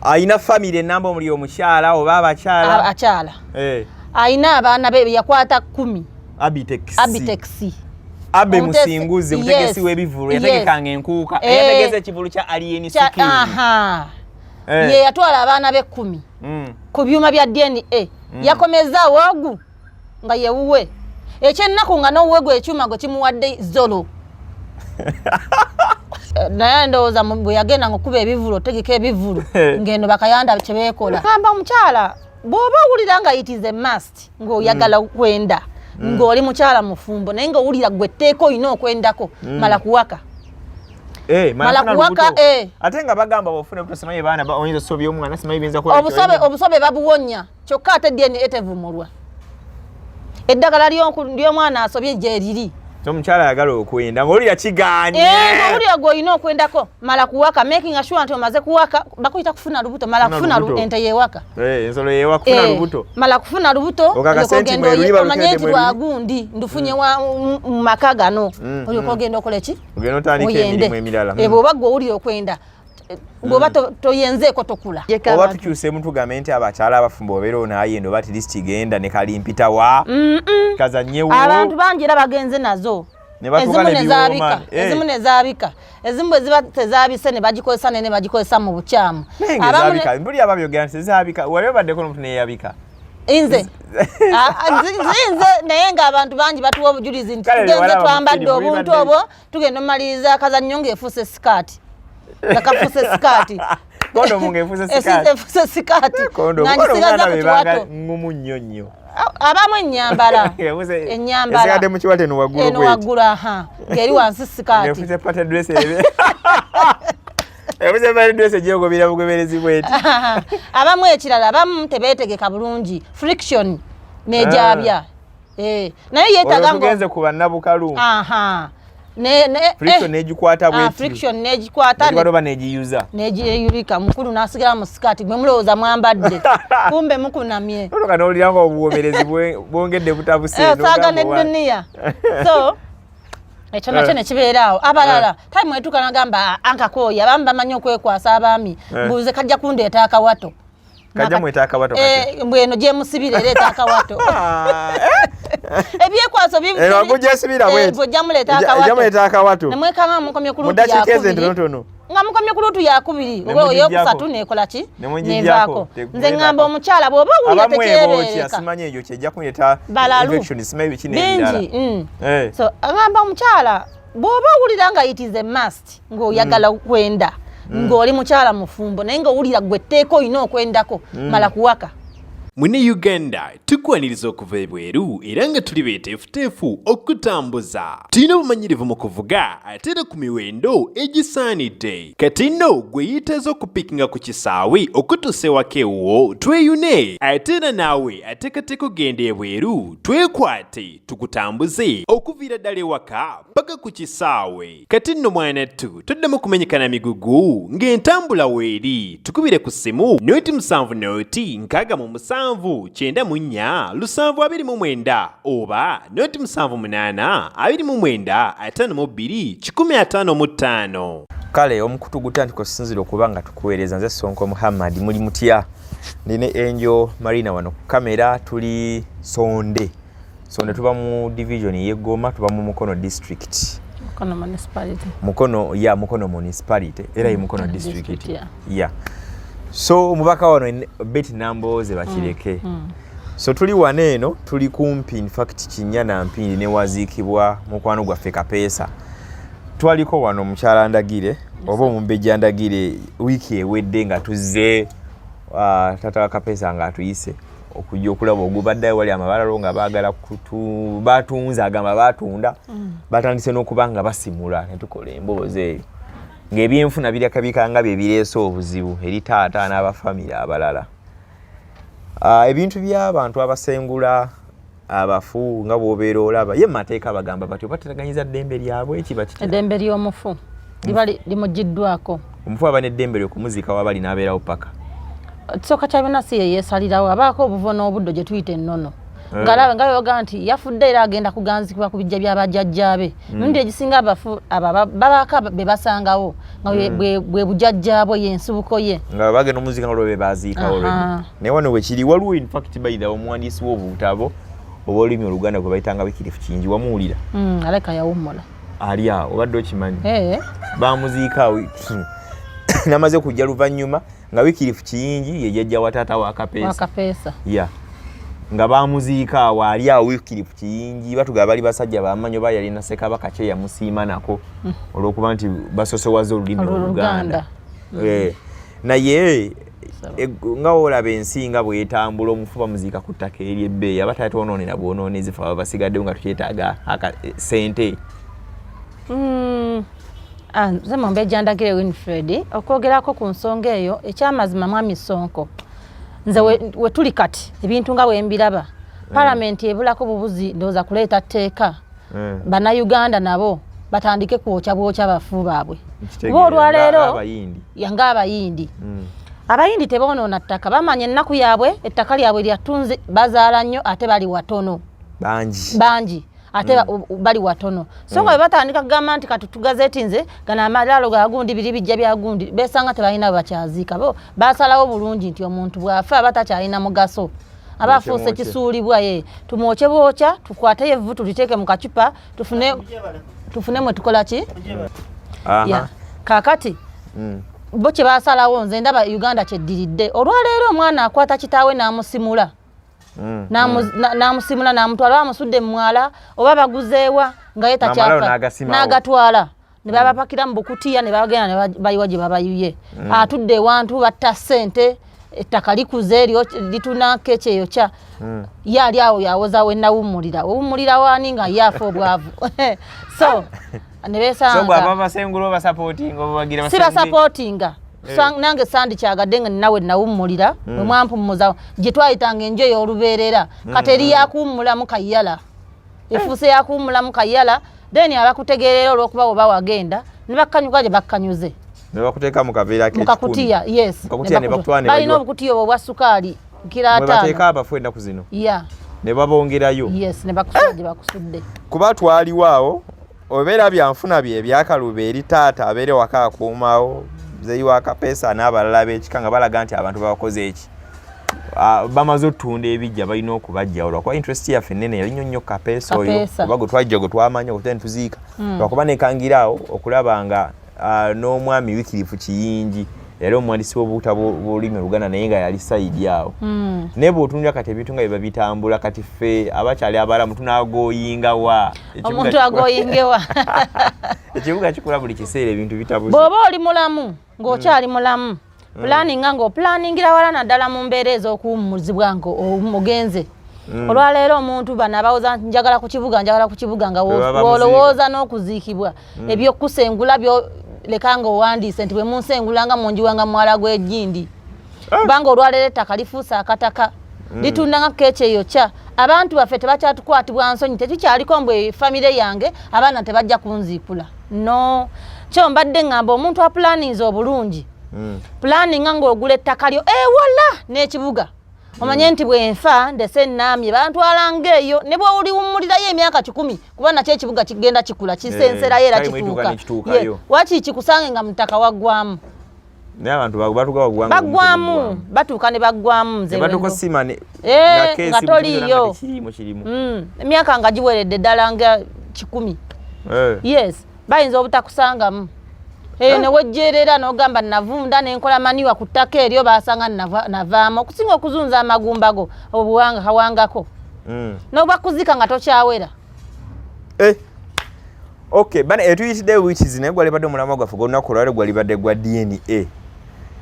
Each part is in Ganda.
Ayina family enamba omuli omukyala oba abakyala? Akyala. Ayina abaana be yakwata 10. Abitex. Abitex. Abe Musinguzi, mutegesi w'ebivulu, yategekanga enkuuka, yategese ekivulu kya Alien Skin. Ye yatwala abaana be 10 ku byuma bya DNA. Yakomezaawo ogu nga yewuwe. Ekyennaku nga n'owuwe gwe ekyuma gwe kimuwadde zolo. Naye ndowooza bwe yagenda ng'okuba ebivulu, otegeka ebivulu, ng'eno bakayanda kye beekola. Gamba omukyala, bw'oba owulira nga it is a must ng'oyagala kwenda, ng'oli mukyala mufumbo, naye ng'owulira gwe etteeka olina okwendako, mala kuwaka. Mala Mala kuwaka. Ate nga bagamba bw'ofuna obuto, simanyi baana oyinza osobya omwana, simanyi biyinza kuba. Obusobe babuwonya, kyokka ate DNA tevumulwa. Eddagala ly'omwana asobye gyeriri. So omukyala ayagala okwenda ng'olira kigaanye. Ng'owulira gwe olina okwendako, mala kuwaka, making sure nti omaze kuwaka. Bakuyita kufuna lubuto, mala Kufuna kufuna lubuto. Ente yewaka. Ensolo yewa kufuna lubuto. Mala kufuna lubuto. Okakase olyoke nti ogende mweruli, omanye balukedde nti mweruli. Lwagundi ndufunye mu maka gano, olyoke ogenda okola ki? Ogenda otandika Oyende. emirimu emirala. Bw'oba gwe owulira okwenda, bw'oba toyenzeeko tokula. Oba tukyuseemu tugambe nti abakyala abafumbo obeera onaayenda oba at least genda ne kalimpitawa kazannyewo. Abantu bangi era bagenze nazo. Ne batuuka Ezimu ne nezaabika, biwooma. Ezimu nezaabika, ezimu bwe ziba tezaabise ne bagikozesa ne bagikozesa mu bukyamu. Naye nga Abamu ezaabika, mpulira babyogera nti tezaabika. Wali obaddeko n'omuntu neyabika? Nze. Ah, ah, nze, naye ng'abantu bangi batuwa obujulizi nti Kale tugenze walaba mu twambadde firimu, obuntu bibadde- obwo, tugenda omaliriza akazannyo ng'efuuse sikaati, nga kafuuse sikaati. Kondomu ng'efuuse sikaati. Efuuse sikaati. Kondomu Nga kondomu ngisigaza mwana ku bebanga kiwato. ngumu nnyo nnyo. Abamu ennyambala ennyambala Esigadde mu kiwato eno waggulu eno bweti. Waggulu, aha, ng'eri wansi sikaati. Ng'efuuse party dress, efuuse party dress egyogobera bugoberezi bweti. Abamu ekirala, abamu tebeetegeka bulungi, friction nejabya. Naye yeetaaga Olwo tugenze ku bannabukalu. Aha, Friction negikwata bweti. Friction negikwata. Negikwata oba negiyuza. Negiyeyulika, mukulu n'asigala mu sikaati. Gwe mulowooza mwambadde, kumbe mukunamye. Otoka n'owulira nga obuwomerezi bwongedde butabuse. Saaga ne duniya. So ekyo nakyo nekibeera awo. Abalala time etuuka nagamba ankakooyi. Abamu bamanyi okwekwasa abaami, mbuuze kajja kundeeta akawato. Kajja mweta akawato kati. Mbweno gyemusibira ereeta akawato. Ebyekwaso Eno agujja esibira bweti. Bwojja muleeta Ejja akawato. muleeta akawato. Nemwekanga mukomye ku Mu luutu ddakiika ezo yakubiri, entonotono. Nga mukomye ku luutu yakubiri Ne oba mugigyako. eyokusatu nekola ki? Ne mugigyako. Nevaako. Nze ŋŋamba omukyala, bw'oba owulira Abamu ebookya. tekyebeereka. Simanyi ekyo kyejja kuleeta Balalu. infection, simanyi biki n'ebirala. Bingi. So ŋŋamba omukyala, bw'oba owulira nga it is a must ng'oyagala kwenda, ng'oli mukyala mufumbo, naye ng'owulira gwe etteeka olina okwendako, mala kuwaka. Mune Uganda, tukwaniriza okuva ebweru era nga tuli beeteefuteefu okutambuza. Tulina obumanyirivu mu kuvuga ate era ku miwendo egisaanidde. Kati nno gwe yeetaaza okupiikinga ku kisaawe okutuusa ewaka ewuwo, tweyune. Ate era naawe ateekateeka okugenda ebweru, twekwate tukutambuze okuviira ddala ewaka paka ku kisaawe. Kati nno mwanattu, toddamu kumenyekana migugu ng'entambula weeri. Tukubire ku ssimu 0 7 0 67 94 729 oba 0 7 8 29 52 155. Kale omukutu gutandika okusinzira okuba nga tukuweereza. Nze Sonko Muhammad. Muli mutya? Ndine Angel Marina wano ku kamera. Tuli Sonde, Sonde tuba mu division y'e Goma, tuba mu Mukono District. Mukono Municipality. Mukono ya Mukono Municipality era ye Mukono District. District, yeah. Yeah. So omubaka wano Betty Nambooze Bakireke. So tuli wano eno, tuli kumpi, in fact kinnya na mpindi newaziikibwa mukwano gwaffe Kapeesa. Twaliko wano omukyala Ndagire oba omumbejja Ndagire wiiki ewedde nga tuzze, taata wa Kapeesa nga atuyise okujja okulaba ogubaddeyo wali amabalalo nga baagala batunze, agamba batunda, batandise n'okuba nga basimula ne tukola emboozi eyo ng'ebyenfuna birakabika nga bye bireese obuzibu eri taata n'abafamire abalala. Ebintu by'abantu abasengula abafu nga bw'obeera olaba ye mu mateeka bagamba batyo bateraganyiza ddembe lyabwe, kiba kitya? Eddembe ly'omufu liba limugiddwako. Omufu aba n'eddembe ly'okumuziika wabali n'abeerawo paka? Kisooka kya byonna, si ye yeesalirawo. Abaako obuvo n'obuddo gye tuyita ennono. Ngalabe nga yoga nti yafudde era agenda kuganzikibwa ku bijja by'abajjajjaabe. Emirundi egisinga abafu abo babaako be basangawo. nga bwe bujjajjaabwe, yensibuko ye. Nga bagenda omuziika nga olwo bebaziika already. Naye wano wekiri waliwo, in fact, by the way, omuwandiisi w'obutabo obw'olulimi Oluganda gwe bayitanga Wycliffe Kiyingi, wamuwulira? Aleka yawummula. Ali awo, obadde okimanyi? Bamuziika awo, namaze kujja luvannyuma nga Wycliffe Kiyingi ye jjajja wa taata wa Kapeesa. Wakapeesa. Ya, nga bamuziika awo, ali awo Wycliffe Kiyingi. Batugaba bali basajja bamanyi, oba yalina Ssekabaka kye yamusiima nako olw'okuba nti basosowaza olulimi Oluganda. Naye nga olaba ensi nga bwetambula, omufu bamuziika ku ttaka eryebbeeyi, aba tatwonoonera bwonoonezi fe aba basigaddewo nga tukyetaaga sente. Nze Mumbejja Ndagire Winfred, okwogerako ku nsonga eyo, ekyamazima, mwami Sonko, nze we tuli kati ebintu nga bwembiraba, palamenti ebulako bubuzi, ndowooza kuleeta tteeka Bannayuganda nabo batandike kwokya bwokya bafu baabwe. Kuba olwaleero Abayindi. Ng'Abayindi, Abayindi teboonoona ttaka, bamanya ennaku yaabwe, ettaka lyabwe lyattunzi, bazaala nnyo ate bali watono. Bangi. Bangi ate bali watono, so nga bwe batandika kugamba nti kati tugazetinze gano amalaalo ga gundi, biri bijja bya gundi, besanga tebalina bwe bakyaziika. Bo basalawo bulungi nti omuntu bw'afa aba takyalina mugaso, aba Mwokye, afuuse mwokye. kisuulibwa. Ye tumwokye bwokya, tukwateyo evvu tuliteeke mu kacupa, tufune mwe tukola ki. Ya. Kaakati bo kye basalawo, nze ndaba Uganda kyeddiridde. Olwaleero omwana akwata kitaawe n'amusimula, n'amusimula n'amutwala, oba amusudde mu mwala oba baguzeewa, nga ye N'amalayo takyafa, n'agasimawo. N'agatwala ne babapakira mu bukutiya ne bagenda ne bayiwa gye babayuye. Atudde ewantu, batta ssente, ettaka likuze, litunako ekyeyokya, ye ali awo yawoza wenawummulira. Owummulira waani nga ye afa obwavu? So ne So bw'aba besanga basengula obasupportinga, obawagira? Si basupportinga. Nange sandikyagadde nga nawe nawummulira bwe mwampummuza gye twayitanga enju ey'olubeerera. Kati eri yakuwummulamu kayala, efuuse yakuwummulamu kayala. Then abakutegeerera olw'okuba oba wagenda ne bakkanyuka gye bakkanyuze. Ne bakuteeka mu kaveera mu kakutiya, yes. Mu kakutiya ne bakutwala ne balina bayiwa. Obukutiya obwo obwa sukaali kiro mwe bateeka 50. abafu ennaku zino. Ya. Ne babongerayo. Yes, ne bakusudde gye bakusudde. Kuba twaliwo awo, obeera byanfuna bye ebyakaluba eri taata abeere waka akuumawo muzeeyi wa Kapeesa n'abalala b'ekika, nga balaga nti abantu babakoze eki. Ah, bamaze otunda ebijja, balina okubajjawo lwakuba interest yaffe nene yali nnyo nnyo Kapeesa oyo. Kapeesa. Kuba gwe twajja, gwe twamanya okutya netuziika, lwakuba nekangira awo okulaba nga n'omwami Wycliffe Kiyingi yali omuwandiisi w'obutabo bw'olulimi Oluganda, naye nga yali side awo. Naye bw'otunulira kati ebintu nga biba bitambula, kati ffe abakyali abalamu tunaagoyinga wa? Ekibuga Omuntu agoyingewa? Ekibuga kikula buli kiseera, ebintu bitabuze. Bw'oba oli mulamu, ng'okyali mulamu, pulaninga ng'opulaningira wala, naddala mu mbeera ez'okuwummuzibwa nga ogenze. Olwaleero omuntu bano abawoza nti njagala ku kibuga, njagala ku kibuga, nga Bwe baba w'olowooza n'okuziikibwa, ebyokusengula byo leka nga owandiise nti bwe munsengula nga munjiwanga mwala gw'egindi, kubanga olwaleero ettaka lifuuse akataka, litunda nga keeki eyokya. Abantu baffe tebakyatukwatibwa nsonyi, tekikyaliko mbwe famire yange abaana tebajja kunziikula. No kyo mbadde ŋŋamba omuntu apulaninze obulungi, pulaninga ng'ogula ettaka lyo ewala n'ekibuga, omanye nti bwenfa ndese enaamye bantwala ngaeyo, ne bwoliwummulirayo emyaka 100, kuba nakyo ekibuga kigenda kikula, kisenserayo era Time etuuka kituuka. nekituukayo. Ye, waki kikusange nga mutaka waggwamu. Naye abantu batuuka bagwanga. Baggwamu, batuuka ne baggwamu. Nze batuuka wendo. osima ne Eh, keesi nga mu kibuga toliiyo. nga tekiriimu kirimu. Emyaka nga giweredde ddala nga 100. Yes, bayinza obutakusangamu eyo newejjerera n'ogamba navunda nenkola maniwa ku ttaka eryo, basanga navaamu okusinga okuzunza amagumba go obuwanga kawangako n'obakuzika nga tokyawera. Eh. Okay, bana etuyitidde wikizi, naye gwalibadde omulamwa gwaffe gwolunaku olwaleero gwalibadde gwa DNA.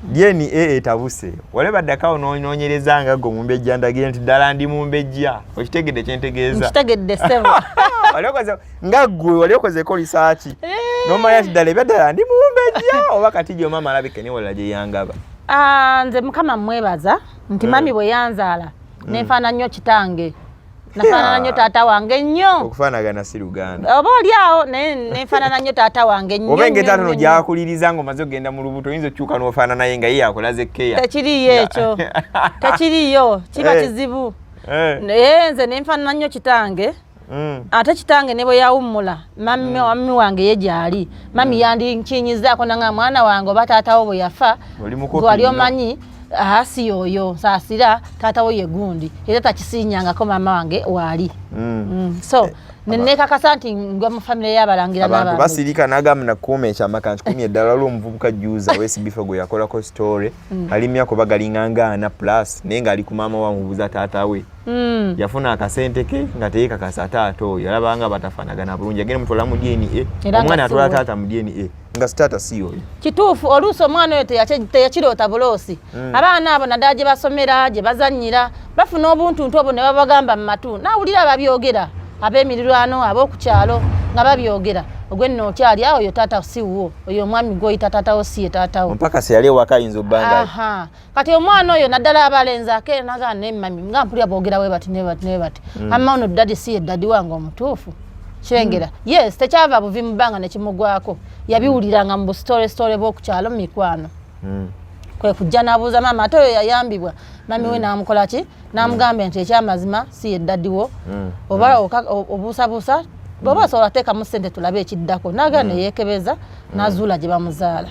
DNA etabuse, walibadde akawo nonoonyereza nga gwe omumbejja Ndagire nti ddala ndi mumbejja, okitegedde kyentegeeza? Nkitegedde, ssebo. Wali nga ggwe wali okozeeko research nomanya nti ddala ebyaddala ndi mumbejja, oba kati gyo maama alabika newalala gye yangaba? Ah, nze Mukama mmwebaza nti mami bwe yanzaala nenfaana nnyo kitange, nafaanana nnyo taata wange nnyo. Okufaanagana si Luganda. Oba oli awo, naye nenfaanana nnyo taata wange nnyo, Oba nnyo, engetaano nnyo, nnyo. gyakuliriza ng'omaze okugenda mu lubuto, oyinza okukyuka n'ofaananaye nga ye yakolaze keya. Tekiriiyo ekyo, tekiriiyo, kiba kizibu. Eh. Naye nze nenfaanana nnyo kitange. Ate kitange ne bwe yawummula, mami mami wange ye gyali, mami yandinkinyizaako nanga mwana wange oba taatawo bwe yafa, Oli mukopi gwali nnyo. Omanyi, aha, si yoyo, nsaasira, taatawo ye gundi, era takisiinyangako maama wange waali. So nenekakasa nti ngwa mu famire y'abalangira Abantu n'abantu. Basirika n'agamba nakuuma ekyama kankikumye eddala. Waliwo omuvubuka juza wesbifa gwe yakolako story, ali myaka oba galinga nga 40 plus, naye ng'ali ku maama we amubuuza taata we. Yafuna akasente ke nga teyekakasa taata oyo, alabanga batafaanagana bulungi, agenda mutwala mu DNA. Era nga Omwana si atwala we. taata mu DNA nga si taata, si oyo. Kituufu, oluusi omwana oyo teyakiroota buloosi. Abaana abo naddala gye basomera, gye bazannyira, bafuna obuntuntu obwo ne babagamba mu matu, naawulira ababyogera, ab'emirirwano, ab'oku kyalo nga babyogera, ogwe nno okyali awo, oyo taata si wuwo, oyo omwami gwoyita taatawo si ye taatawo. Mpaka se yali ewaka ayinza obbanga. Aha. Kati omwana oyo naddala abalenzi akeera nagaa ne mami nga mpulira boogera we bati ne bati ne bati, amma ono daddy si ye daddy wange omutuufu. Kirengera, yes, tekyava buvi mu bbanga nekimugwako, yabiwuliranga mu busitole sitole bw'okukyalo mu mikwano. Kwe kujja n'abuuza maama, ate oyo yayambibwa mami we n'amukola ki, n'amugamba nti ekyamazima si ye daddy wo, oba obuusabuusa bw'oba osobola teekamu ssente tulabe ekiddako, n'agenda neyeekebeza n'azuula gye bamuzaala.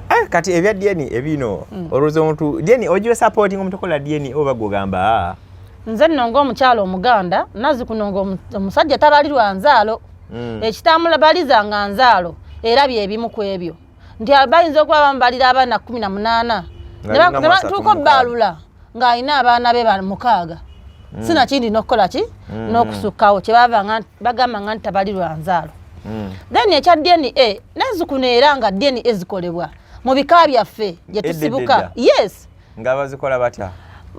Eh, kati ebya DNA ebino, olowooza omuntu DNA ogiwe supporting omuntu okola DNA oba gwogamba, "Ah, Nze nno ng'omukyala omuganda nazzikuno ng'omusajja tabalirwa nzaalo. Ekitamulabaliza nga nzaalo era byebimu ku ebyo nti bayinza okuba bamubalira abaana 18. Nga alina Ne mu asatu batuuka mu mukaaga. obbaalula ng'alina abaana be 6, sinakindi n'okukola ki n'okusukkawo, kyebava bagamba nga nti tabalirwa nzaalo. Then ekya DNA nazzikuno, era nga DNA zikolebwa mu bika byaffe gye Edda, tusibuka. edda. Yes. Nga bazikola batya?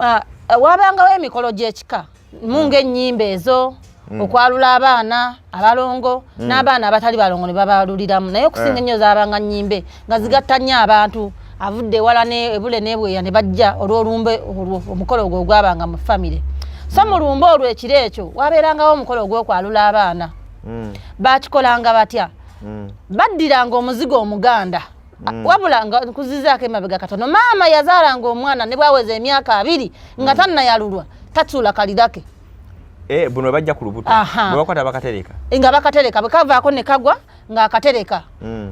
Ah, wabangawo emikolo gy'ekika munga ennyimba ezo, okwalula abaana abalongo n'abaana abatali balongo ne babaluliramu, naye okusinga ennyo zaabanga nnyimbe nga zigatta nnyo abantu avudde ewala ne ebule nebweya ne bajja olw'olumbe olwo, omukolo ogwo ogwabanga mu famire. So mu lumbe olwo ekiro ekyo wabeerangawo omukolo ogw'okwalula abaana. Bakikolanga batya? Baddiranga omuzigo omuganda. Wabula nga nkuzizaako emabega katono, maama yazaalanga omwana ne bwaweza emyaka 20 nga tannayalulwa, tatuula kalirake. Eh, buno bajja ku lubuto. Aha. Bwe bakwata bakatereka. Nga bakatereka, bwe kavaako ne kagwa ng'akatereka,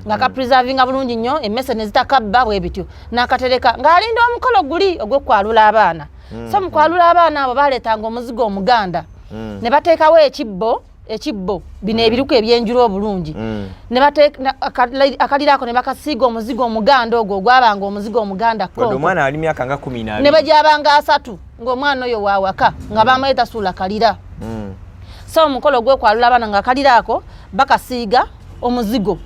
nga kapreservinga bulungi nnyo, emmese ne zitakabba bwe bityo, n'akatereka ng'alinda omukolo guli ogw'okwalula abaana. So mu kwalula abaana abo baleetanga omuzigo omuganda ne bateekawo ekibbo, ekibbo bino ebiruku ebyenjula obulungi, ne akalira ako ne bakasiiga omuzigo omuganda ogwo ogwabanga omuzigo omuganda Wadde konko. Omwana ali myaka nga kumi Ne n'abiri. bwegyabanga 30 ng'omwana oyo wawaka nga bamaye tasuula kalira. So omukolo ogw'okwalula abaana nga akalira ako bakasiiga omuzigo,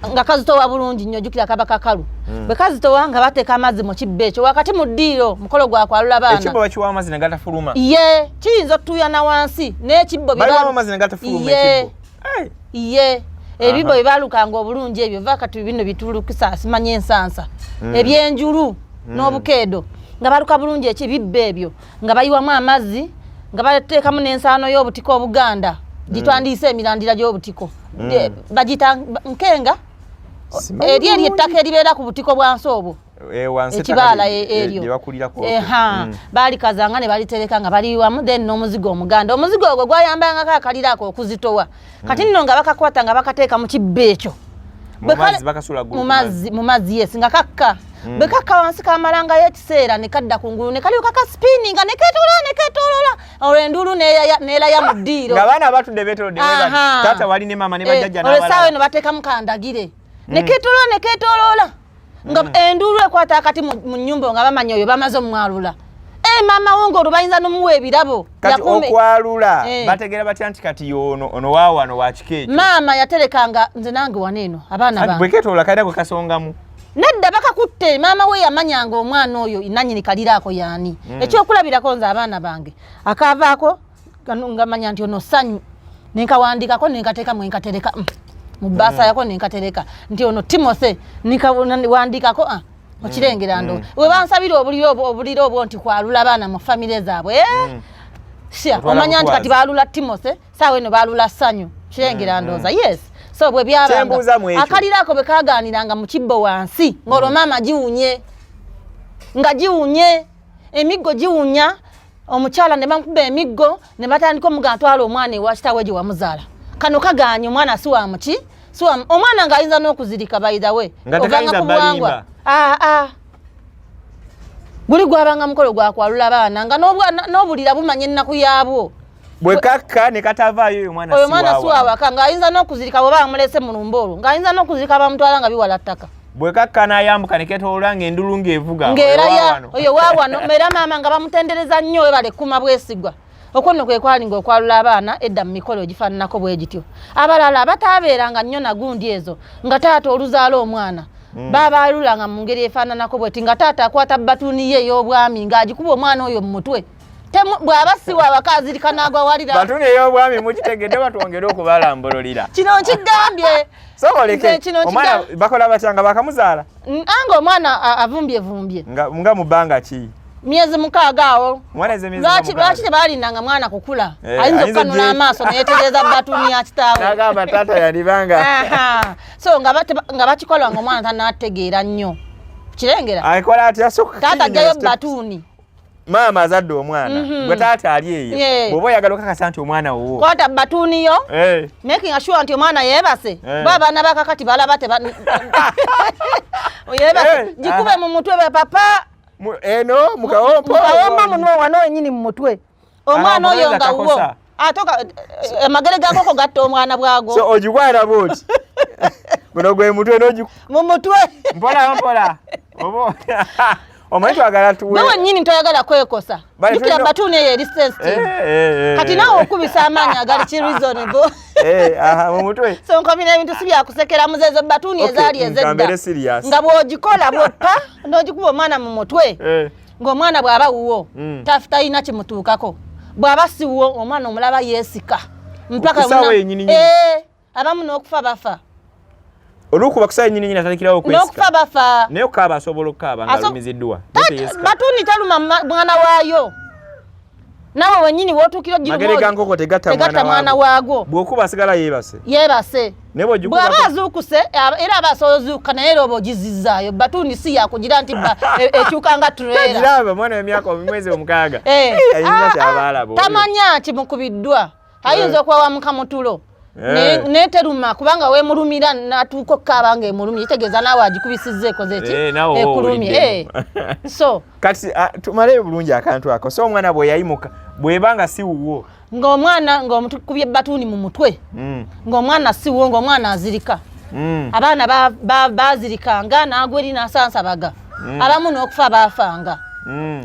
nga kazitowa bulungi nnyo, ojjukira kaba kakalu. Bwe kazitowa nga bateeka amazzi mu kibbo ekyo wakati mu ddiiro, mukolo gwakwalula baana. Ekibbo bakiwa amazzi ne gatafuluma? Ye, kiyinza otuuyana wansi n'ekibbo Baliwamu amazzi ne gatafuluma? Ye. Ekibbo? Hey. Ye, ebibbo bye balukanga obulungi ebyo va kati bino bitulukisa simanya ensansa ebyenjulu n'obukeedo, nga baluka bulungi ekibibbo ebyo, nga bayiwamu amazzi, nga bateekamu n'ensaano y'obutiko obuganda gitwandiise emirandira gy'obutiko. Bagiyita nkenga. Simanyi Eri bulungi. ettaka eribeera ku butiko bwansi obwo. Eh, wansi ettaka Ekibaala eryo lye bakulirako. Eha, balikazanga ne balitereka nga baliyiwamu, then n'omuzigo omuganda, omuzigo ogwo gwayambangako akalira ako okuzitowa. Kati nno nga bakakwata nga bakateeka mu kibbo ekyo. Mu Bwe mazzi, bakasuula ggulu mu ku mazzi, mu mazzi, yes, nga kakka. Bwe kakka wansi kamalangayo ekiseera ne kadda ku ngulu ne kalyoka kaspinninga ne keetoolola ne keetoolola, olwo enduulu neeraya mu ddiiro. Ng'abaana abatudde beetolodde bwe bati. Aha. Taata wali ne maama ne Eh, bajjajja olwo essaawa n'abalala. eno bateekamu kandagire ne keetoolola ne keetooloola nga enduulu ekwata akati mu nnyumba nga bamanya oyo bamaze omwalula. Eh, maama wo ng'olwo bayinza n'omuwa ebirabo. Kati okwalula Eh. bategeera batya nti kati yono ono waawano wa kika ekyo? Maama yaterekanga, nze nange wano eno abaana Anti bange. bwe keetoloola kalina gwe kasongamu. Nedda, bakakutte, maama we yamanyanga omwana oyo nanyini kaliraako yaani. Ekyokulabirako, nze abaana bange akaavaako kano nga manya nti ono Ssanyu, nenkawandiikako nenkateeka mwenkatereka mu bbaasa yako, nenkatereka nti ono Timothy, nikawandiikako, ah, okirengera ndo we bansabira obuliro obwo, obuliro obwo nti kwalula abaana mu famire zaabwe, eh? Sya, Otwala omanya nti kati butwazi. baalula Timothy, saawa eno baalula Ssanyu, kirengera ndooza, yes. So bwe Kyembuuza byabanga mu ekyo. akaliro ako bwe kagaaniranga mu kibbo wansi ng'olwo maama giwunye, nga giwunye, emiggo giwunya. Omukyala ne bamukuba emiggo ne batandika omuga, "Twala omwana ewa kitaawe gye wamuzaala." Kano kaganye, omwana si wa muki, si wa omwana ng'ayinza n'okuzirika. By the way, Nga tekayinza ovanga ku buwangwa. balimba. Ah, ah. Guli gwabanga mukolo gwakwalula baana nga n'obulira bumanya ennaku yaabwo. Bwe kakka ne katavaayo, oyo mwana Oyo si mwana si wa wano. wawaka, ng'ayinza n'okuzirika bwe bamulese mu lumbe olwo, ng'ayinza n'okuzirika bamutwala nga biwala ttaka. Bwe kakka n'ayambuka ne keetooloola ng'endulu ng'evuga, Ng'era oyo wa ya wano. Oyo wa wano, era maama nga bamutendereza nnyo, webale kuma bwesigwa. Okwo nno kwe kwali ng'okwalula abaana edda mu mikolo egifaananako bwe gityo. Abalala bataabeeranga nnyo na gundi ezo, nga taata oluzaala omwana babaalulanga mu ngeri efaananako bweti, nga taata akwata batuuni ye ey'obwami ng'agikuba omwana oyo mu mutwe. Bw'aba si wawaka azirika n'agwa walira. Batuuni ey'obwami mukitegedde, batwongere okubalambululira. Kino nkigambye. Soboleke. Nze kino Omwana bakola batya nga bakamuzaala? Anga omwana avumbyevumby. Nga mu bbanga ki? Myezi 6 awo. Omwana eze myezi Lwaki 6. Lwaki tebalindanga mwana kukula? Eh, Ayinza ayinza okukanula amaaso neyetegereza batuuni ya kitaawe. N'agamba taata yalibanga. Aha. So nga bakikola nga omwana tanategeera nnyo, kirengera. Akola atya? So Taata ajjayo batuuni. Maama azadde omwana, gwe taata ali eyo, bw'oba oyagala okakasa nti omwana wuwo, Kwata batuuni yo, making sure nti omwana yeebase. Bo abaana bakakati balaba teba yeebase. Gikube mu mutwe ba papa. Eno mukawompo. Mukawomba muno wano wenyini mu mutwe omwana Aha, oyo nga kakosa. wuwo. Ate amagere ga nkoko gatta omwana bwago. So ogikwata bwoti, guno gwe mutwe nogi Mu mutwe. Mpola mpola, oba omanyi twagala tuwe. Gwe wennyini toyagala kwekosa. Bale, Jjukira, batuuni eyo eri sensitive. Kati naawe okubisa amaanyi agali ki reasonable. Aha, mu mutwe. So nkomina ebintu si byakusekera muzeezo. Batuuni Okay, ezaali ezedda nkambere serious. nga bw'ogikola bwoppa n'ogikuba omwana mu mutwe, ng'omwana bw'aba wuwo talina kimutuukako. Bw'aba si wuwo, omwana omulaba yeesika mpaka Ku ssaawa yennyini nyini. Abamu n'okufa bafa. Olwokuba kusaa nyini nyini atandikirawo N'okufa okwesika. bafa. Naye okukaaba, asobola okukaaba nga alumiziddwa, naye teyesika. Batuuni taluma mwana waayo. Nawe wennyini wotuukira Magere ga nkoko tegatta tegatta mwana waagwo. Bw'okuba asigala yeebase. Yeebase. Naye bw'ogikuba Bw'aba azuukuse, era aba asobola ozuukuka, naye era oba ogizizaayo. Batuuni si yakugira nti ekyuka nga tureera. Giraba mwana w'emyaka omwezi 6 ayinza kyaba alaba oyo. Tamanya kimukubiddwa, ayinza okuba wamuka mutulo. Naye teruma, kubanga wemulumira natuuka okukaaba nga emulumye, kitegeeza naawe agikubisizza ekoze ki? Naawe oba Ekulumye. owuliddemu. So Kati tumaleyo bulungi akantu ako. So omwana bwe yayimuka, bw'eba nga si wuwo, Ng'omwana ng'omutukubye batuuni mu mutwe, ng'omwana si wuwo, ng'omwana azirika. Abaana bazirikanga n'agwa eri n'asansabaga. Abamu n'okufa baafanga.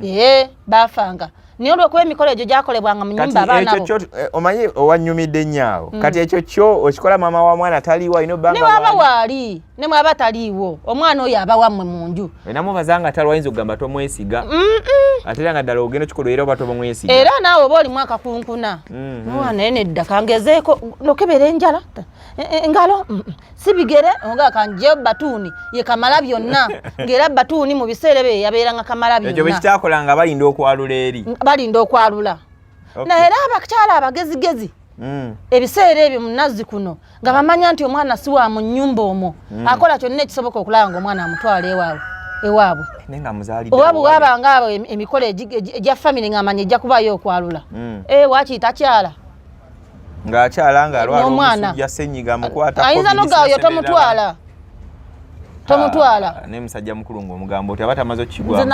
Ee, baafanga, naye olwokuba emikolo egyo gyakolebwanga mu Kati nyumba, abaana ekyo bo kyo omanyi owanyumidde nnyo awo. Kati ekyo kyo okikola maama wa mwana taliiwo, alina Ne obbanga waba waali, ne mwaba taliiwo, omwana oyo aba wammwe mu nju. Enamubaza nga tali, wayinza okugamba tomwesiga, ate era nga ddala ogenda okikola era oba tomwesiga. Era naawe oba olimu akakunkuna. Owa, naye nedda, kangezeeko nokebera enjala, engalo, si bigere, oga kanjeyo batuuni ye kamala byonna, ng'era batuuni mu biseera ebyo yabeeranga kamala Ekyo bwe byonna. kitakola nga balinda okwalula eri. Balinda okwalula. Naye era abakyala abagezigezi ebiseera ebyo mu nazzi kuno nga bamanya nti omwana si wa mu nnyumba omwo, akola kyonna ekisoboka okulaba nga omwana amutwala ewaabwe. Naye nga muzaalidde Oba bwe owali. wabanga abo emikolo egya famire ng'amanya ejja kubaayo okwalula. Waakiri takyala. Ng'akyala ng'alwala N'omwana. omusujja, senyiga amukwata, Ayinza COVID, nogawo yo sinasemberera. tomutwala, tomutwala. Ah, naye musajja mukulu ng'omugambo oti aba tamaze okukigwa. Nze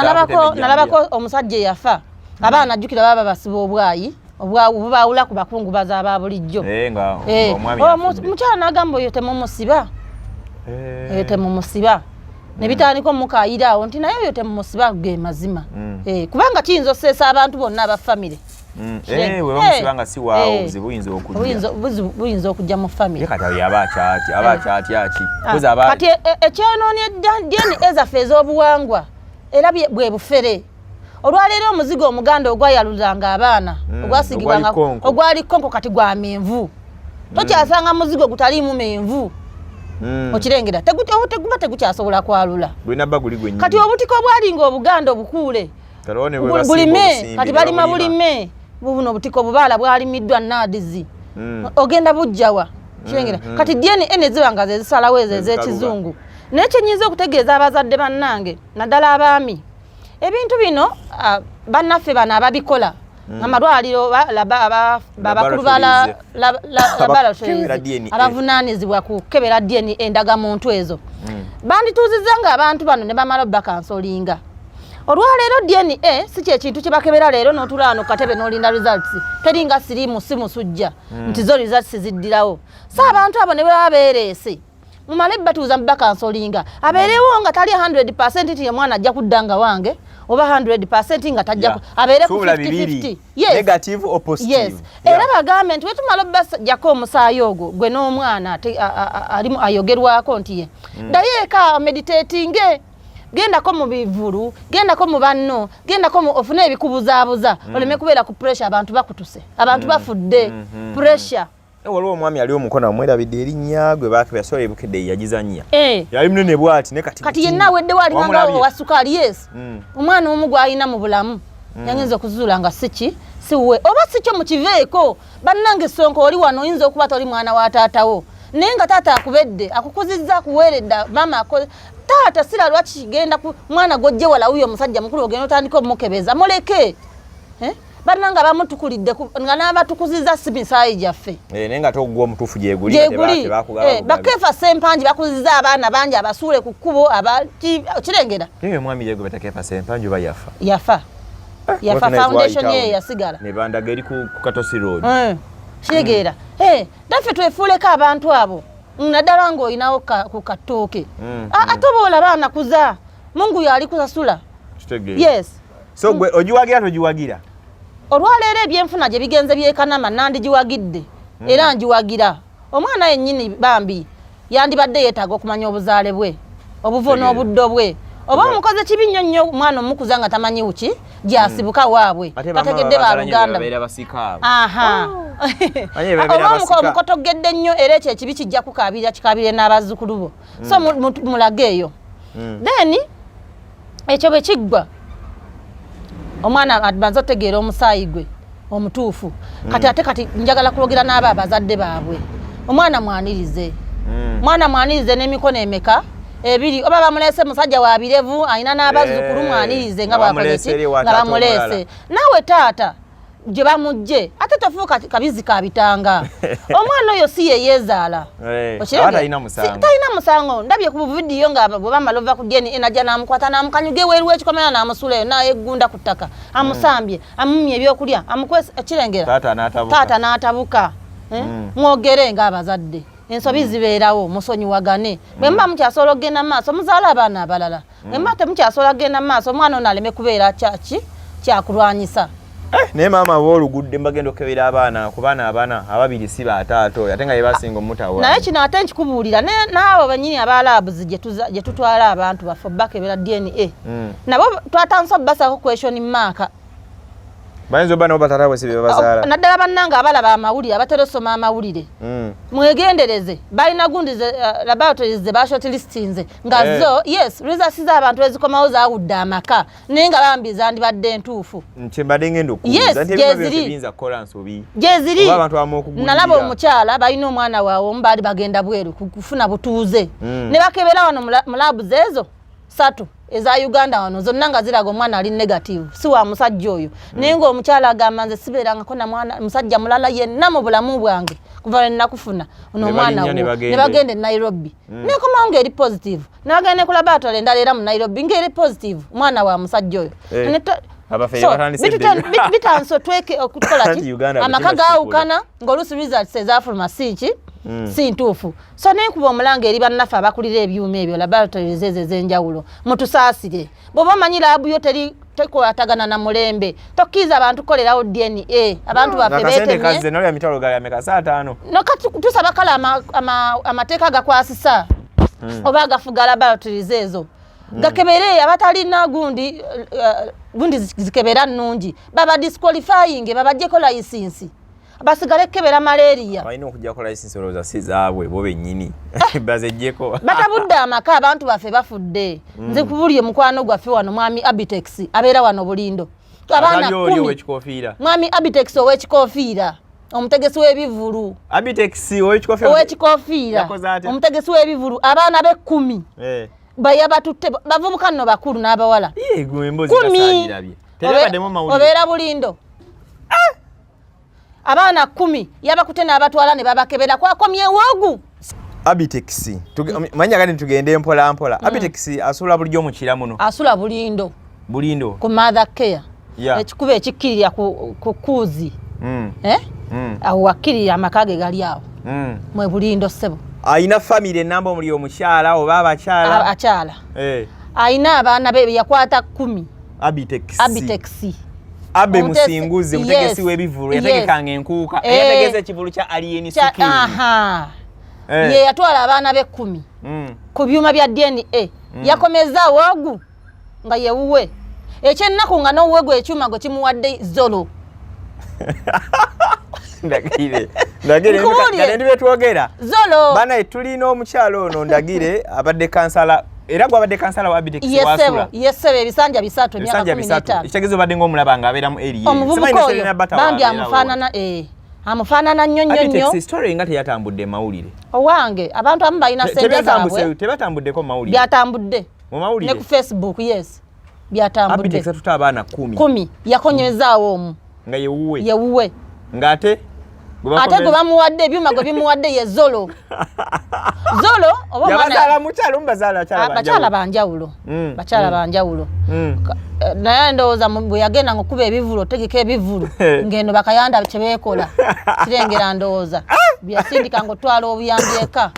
nalabako omusajja eyafa, abaana ajjukira baba basiba obwayi obubaawula ku bakungubazi aba bulijjo. Eh, nga Eh, omwami yafudde. Mukyala n'agamba oyo temumusiba. Oyo temumusiba, ne bitandika omukayira awo nti naye oyo temumusiba, ge mazima. Kubanga kiyinza oseesa abantu bonna aba famire. Eh, bwe bamusiba nga si waawo, obuzibu buyinza okujja. Buyinza okujja mu famire. Ye kati ayo aba akyatya, aba akyatya ki? Ah, Kozi aba kati ekyonoona DNA zaffe ez'obuwangwa era bwe bufere. Olwaleero omuzigo omuganda ogwayalulanga abaana, ogwasigibwanga, ogwali konko. Ogwali konko, kati gwa menvu. Tokyasanga muzigo gutaliimu menvu. Okirengera, teguba tegukyasobola kwalula. Gulina bba guli gwennyini. Kati obutiko obwalinga obuganda obukuule Kati olwo ne bwe basimba bulime obusimbi, kati ne balima babulima. bulime buno obutiko bubaala bwalimiddwa nadizi, ogenda bujjawa? Kirengera, kati DNA ne ziba nga zezisalawo ezo Ezikaluba. ez'ekizungu. Naye kyenyinza okutegeeza abazadde bannange, naddala abaami, ebintu bino, bannaffe bano ababikola Amalwaliro babakulu ba laboratories abavunaanyizibwa ku kukebera DNA endagamuntu ezo bandituuzizza nga abantu bano ne bamala bakansolinga. Olwaleero DNA si kyekintu kye bakebera leero n'otuula wano katebe n'olinda results, teringa siriimu si musujja nti zo results ziddirawo. So abantu abo ne baba beereese, mumale batuuza bakansolinga, abeerewo nga tali 100% nti omwana ajja kudda nga wange oba 100% nga tajja, abeere ku 50-50. Yes. Negative or positive. Yes. Era bagambe nti wetumala obbajjako omusaayi ogwo gwe n'omwana alimu ayogerwako nti ye ddayo eka meditatinge, gendako mu bivulu, gendako mu banno, gendako ofune ebikubuzaabuza, oleme kubeera ku pressure. Abantu bakutuse, abantu bafudde pressure. Waliwo omwami ali omukono amwerabidde erinnya gwe bakebera sola ebukedde yagizannya, yali munene bwati ne kati kati yenna aweddewo, alinganga owa sukaali. Yes, omwana omu gw'alina mu bulamu yayinza okuzuula nga siki siwe oba sikyo mukiveeko. Bannange, Sonko oli wano, oyinza okuba toli mwana wa taatawo, naye nga taata akubedde, akukuzizza, akuweeredde maama taata sira. Lwaki kigenda ku mwana gwojje wala wuyo omusajja mukulu ogenda otandika omukebeza? Muleke. Bannange, abamu tukulidde nga n'abatukuziza si misaayi gyaffe. Naye nga togwa omutuufu gyeguli. Gyeguli. Bakefa Sempangi bakuziza abaana bangi abasuule ku kkubo, kirengera. Omwami yegwe batakefa Sempangi oba yafa? Yafa, yafa, foundation ye yasigala. Ne bandaga eri ku Katosi Road. Kitegeera, naffe twefuuleko abantu abo, naddala ng'olinawo ku katooke. Ate oba olaba anakuza Mungu yali kusasula. Yes. So gwe ogiwagira togiwagira? Olwaleero ebyenfuna gye bigenze byekanama, nandigiwagidde era ngiwagira. Omwana yennyini bambi yandibadde yeetaaga okumanya obuzaale bwe, obuvo n'obuddo bwe. Oba omukoze kibi nnyo nnyo omwana omukuza nga tamanyi wuki gyasibuka waabwe, tategedde baluganda. Oba omukotogedde nnyo, era ekyo ekibi kijja kukaabirira, kikaabire n'abazzukulu bo. So mulage eyo. Then ekyo bwe kiggwa, omwana abanze otegeera omusaayi gwe omutuufu. Kati ate kati njagala kwogera n'abo abazadde baabwe. Omwana mwanirize, mwana mwanirize n'emikono emeka ebiri. Oba bamuleese musajja wa birevu alina n'abazzukulu, mwanirize nga bwakoze ki nga bamuleese. Naawe taata gye bamugje, ate tofuuka kabizi ka bitanga. Omwana oyo si ye yeezaala, talina musango. Ndabye ku vidiyo nga bwe bamala ova ku DNA najja n'amukwata n'amukanyuga eweeru w'ekikomera n'amusuula eyo n'ayeggunda ku ttaka, amusambye, amumye ebyokulya, amukwesa kirengera, taata n'atabuka. Mwogere ng'abazadde, ensobi zibeerawo, musonyiwagane. Bwe muba mukyasobola okugenda mu maaso, muzaale abaana abalala. Bwe muba temukyasobola kugenda mu maaso, omwana ono aleme kubeera kyaki kyakulwanyisa. Naye maama boolugudde mbagenda okukebera abaana ku baana abana, ababiri si bataata oyo, ate nga yebasinga omutawa. Naye kino ate nkikubuulira, n'abo bennyini aba labs gye tutwala abantu baffe bakebera DNA, nabo twatandise obbasako question mark. Bayinza obba nabo bataata bwe si be babazaala. Naddala bannange abalaba amawulire, abatera osoma amawulire, mwegendereze. Balina gundi laboratories ze bashortlistinze nga zo, yes, results z'abantu ezikomawo zaawudde amaka, naye nga bambi zandibadde entuufu. Kyembadde ngenda okubuuza nti ebiba byonna tebiyinza kukola nsobi. Gyeziri. Oba abantu abamu okugulirira. Nalaba omukyala balina omwana waabwe omu, baali bagenda bweru kufuna butuuze, ne bakebera wano mu labs ezo satu eza Uganda wano, zonna nga ziraga omwana ali negative, si wa musajja oyo. Naye ng'omukyala agamba, nze sibeerangako na mwana musajja mulala yenna mu bulamu bwange kuva lwe nakufuna ono Ne omwana balinnya ne wo. bagenda. Ne bagenda e Nairobi, nekomawo ng'eri positive. Nabagenda ne ku laboratory endala era mu Nairobi ng'eri positive, omwana wa musajja oyo. Abafere So, batandise dde. Bitandise otweke okukola Anti ki Uganda bwe amaka kiba gaawukana ng'oluusi results ezafuluma si ki si ntuufu. So nenkuba omulanga eri bannaffe abakulira ebyuma ebyo, laboratories ezo ez'enjawulo, mutusaasire. Bw'oba omanyi laabu yo teri tekwatagana na mulembe, tokkiriza abantu kukolerawo DNA. Abantu baffe Akasente beetemye. Kazze nalya mitwalo gali ameka? Saataano. No, kati tusaba kale amateeka agakwasisa oba agafuga laboratories ezo gakebere abatalina gundi gundi zikebera nnungi, baba disqualifying, babajjeko license, basigale kukebera malaria. Balina okujjako license, olowooza si zaabwe bo bennyini bazejjeko. Batabudde amaka, abantu baffe bafudde. Nze kubuli omukwano gwaffe wano, mwami Abitex abeera wano Bulindo, abaana Atali oli 10. ow'ekikofiira? Mwami Abitex ow'ekikofiira, omutegesi w'ebivulu. Abitex ow'ekikofiira? Ow'ekikofiira. Yakoze atya? Omutegesi w'ebivulu, abaana be 10 bayabatutte, bavubuka nno bakulu n'abawala. Ye, gwe emboozi 10. gasaagirabye. Tebabaddemu mawulire. Obeera Bulindo. Abaana 10 yabakute n'abatwala ne babakebera, kwakomyewo ogu. Abitex, manya kati tugende mpola mpola. Abitex asula bulijjo mu kira muno? Asula Bulindo. Bulindo. Ku Mother Care. Ekikuba ekikkirira ku kuuzi. Eh? Awo wakkirira, amaka ge gali awo. Mwe Bulindo, ssebo. Ayina famire enamba omuli omukyala oba abakyala? Akyala. Ayina abaana be yakwata 10. Abitex. Abitex. Abe Musinguzi, mutegesi w'ebivulu, yategekanga enkuuka, yategesa ekivulu kya Alien Skin. Ye yatwala abaana be 10 ku byuma bya DNA. Yakomezaawo ogu nga yewuwe. Ekyennaku nga n'owuwe gwe ekyuma gwe kimuwadde zolo. Ndagire, ndagire. Nkubuulire. Ndi betwogera. Zolo. Bana, tulina omukyalo ono Ndagire, abadde kansala, era gwabadde kansala wa Abitex. Yesebo. Wasula. Yesebo, ebisanja 3, emyaka ebisanja kumi 3. n'etaano. Ekitegeeza obadde ng'omulaba ng'abeera mu area. Omuvubuka oyo bambi amufaanana, amufaanana nnyo nnyo nnyo. Abitex story nga teyatambudde mawulire. Owange, abantu abamu balina sente zaabwe. Tebatambuddeko mu mawulire. Byatambudde. Mu mawulire? Ne ku Facebook, yes, byatambudde. Abitex atuta abaana 10. 10, yakonyezaawo omu. Nga yewuwe. Yewuwe. Ng'ate ate gwe bamuwadde ebyuma, gwe bimuwadde ye zolo zolo oba omwana. Yabazaala mukyalo, mubazaala bakyala. Bakyala banjawulo. Bakyala banjawulo. Naye ndowooza bwe yagenda nga okuba ebivulu, otegeka ebivulu, ngeno bakayanda kyebeekola kirengera, ndowooza byasindika nga otwala obuyambi eka.